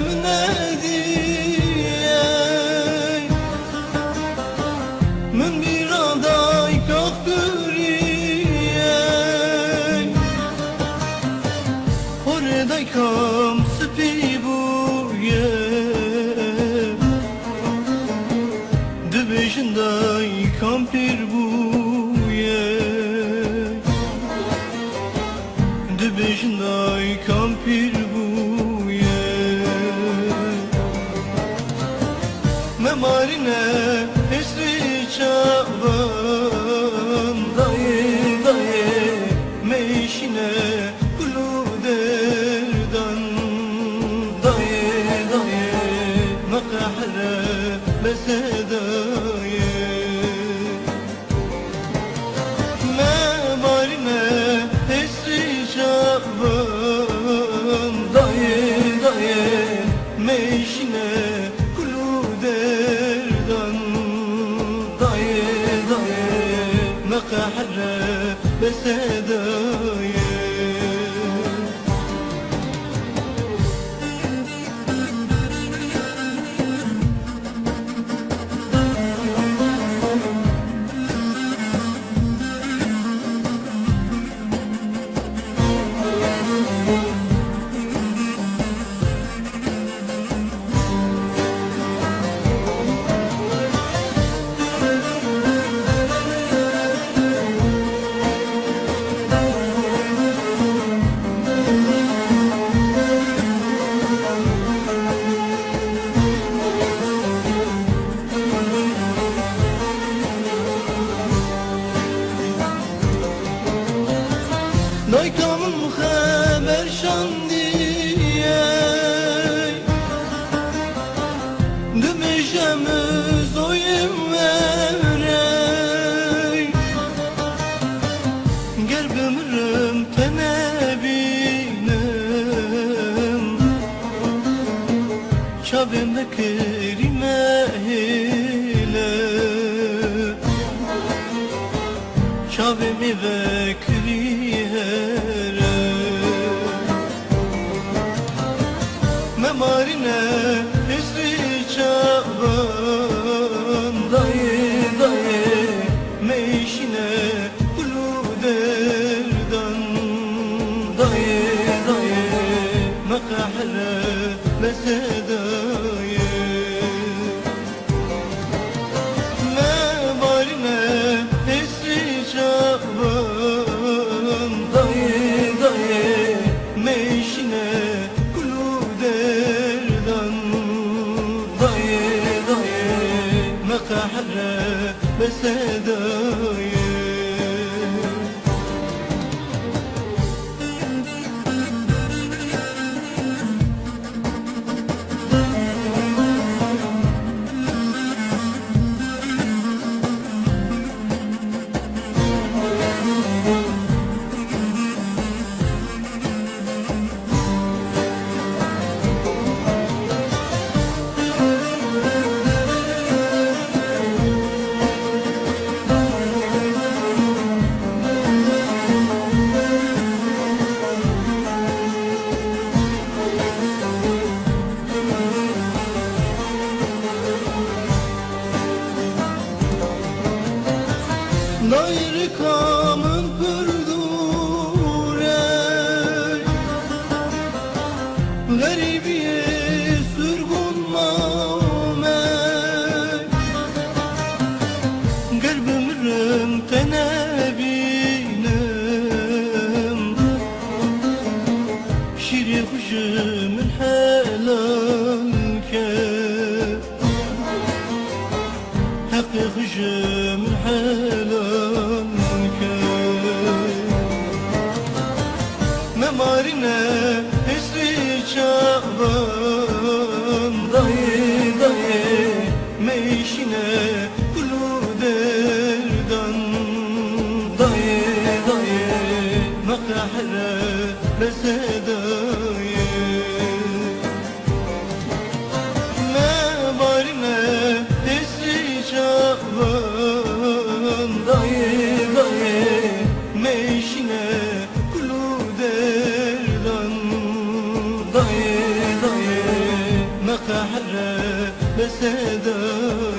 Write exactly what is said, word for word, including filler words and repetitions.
Min nedî, min bîra dayka fikirî, xorê daykam spî bûye. Dibêjin daykam pîr bûye. Dibêjin daykam pîr bûye. Me marîne hêsrî çavan, dayê, dayê, me îşîne kul û derdan, dayê, dayê, me qehre me sedayê. Me marîne hêsrî çavan, dayê, dayê, me îşîne kul û derdan, dayê, dayê, me qehre me sedayê. Dayka min xeber şandiye, dibêje min zoyê were. Ger bimirim te nebînim, çavê me kirî me hêle, çavê me vekirî here. Me marîne hêsrî çavan, dayê, dayê, me îşîne kul û derdan, dayê, dayê, me qehre me sedayê. Me marîne hêsrî çavan, dayê, dayê, me îşîne kul û derdan, dayê, dayê, me qehre me sedayê. Dayrika min pir dûr e, xerîbiyê sirgûn mame. Ger bimirim te nebînim, şîrê xwe ji min helal ke. Heqê xwe ji min helal ke. Me marîne hêsrî çavan, dayê, dayê, me îşîne kul û derdan, dayê, dayê, me qehre me sedayê. Me marîne hêsrî çavan, dayê, dayê, me îşîne kul û derdan, dayê, dayê. Sêde